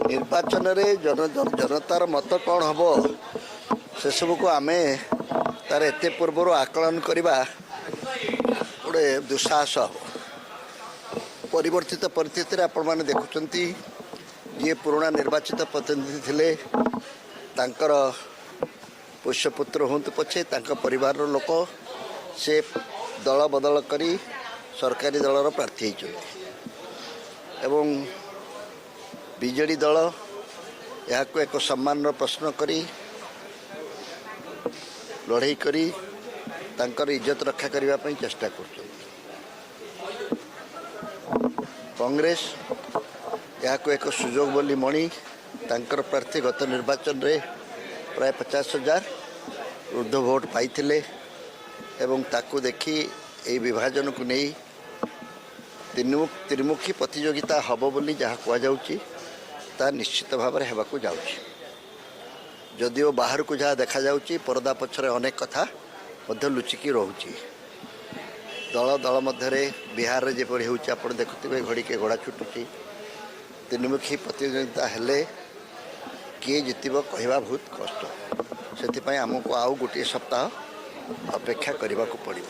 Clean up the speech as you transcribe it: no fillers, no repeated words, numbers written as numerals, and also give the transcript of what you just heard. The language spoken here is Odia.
ନିର୍ବାଚନରେ ଜନତାର ମତ କ'ଣ ହେବ, ସେସବୁକୁ ଆମେ ତାର ଏତେ ପୂର୍ବରୁ ଆକଳନ କରିବା ଗୋଟେ ଦୁଃସାହସ ହେବ। ପରିବର୍ତ୍ତିତ ପରିସ୍ଥିତିରେ ଆପଣମାନେ ଦେଖୁଛନ୍ତି, ଯିଏ ପୁରୁଣା ନିର୍ବାଚିତ ପ୍ରତିନିଧି ଥିଲେ, ତାଙ୍କର ପୋଷ୍ୟପୁତ୍ର ହୁଅନ୍ତୁ ପଛେ, ତାଙ୍କ ପରିବାରର ଲୋକ, ସେ ଦଳ ବଦଳ କରି ସରକାରୀ ଦଳର ପ୍ରାର୍ଥୀ ହେଇଛନ୍ତି ଏବଂ ବିଜେଡ଼ି ଦଳ ଏହାକୁ ଏକ ସମ୍ମାନର ପ୍ରଶ୍ନ କରି ଲଢ଼େଇ କରି ତାଙ୍କର ଇଜ୍ଜତ ରକ୍ଷା କରିବା ପାଇଁ ଚେଷ୍ଟା କରୁଛନ୍ତି। କଂଗ୍ରେସ ଏହାକୁ ଏକ ସୁଯୋଗ ବୋଲି ମଣି ତାଙ୍କର ପ୍ରାର୍ଥୀ ଗତ ନିର୍ବାଚନରେ ପ୍ରାୟ 50,000 ଉର୍ଦ୍ଧ୍ୱ ଭୋଟ ପାଇଥିଲେ ଏବଂ ତାକୁ ଦେଖି ଏହି ବିଭାଜନକୁ ନେଇ ତ୍ରିମୁଖୀ ପ୍ରତିଯୋଗିତା ହେବ ବୋଲି ଯାହା କୁହାଯାଉଛି, ତାହା ନିଶ୍ଚିତ ଭାବରେ ହେବାକୁ ଯାଉଛି। ଯଦିଓ ବାହାରକୁ ଯାହା ଦେଖାଯାଉଛି, ପରଦା ପଛରେ ଅନେକ କଥା ମଧ୍ୟ ଲୁଚିକି ରହୁଛି। ଦଳ ଦଳ ମଧ୍ୟରେ ବିହାରରେ ଯେପରି ହେଉଛି ଆପଣ ଦେଖୁଥିବେ, ଘଡ଼ିକେ ଘୋଡ଼ା ଛୁଟୁଛି। ତ୍ରିମୁଖୀ ପ୍ରତିଯୋଗିତା ହେଲେ କିଏ ଜିତିବ କହିବା ବହୁତ କଷ୍ଟ। ସେଥିପାଇଁ ଆମକୁ ଆଉ ଗୋଟିଏ ସପ୍ତାହ ଅପେକ୍ଷା କରିବାକୁ ପଡ଼ିବ।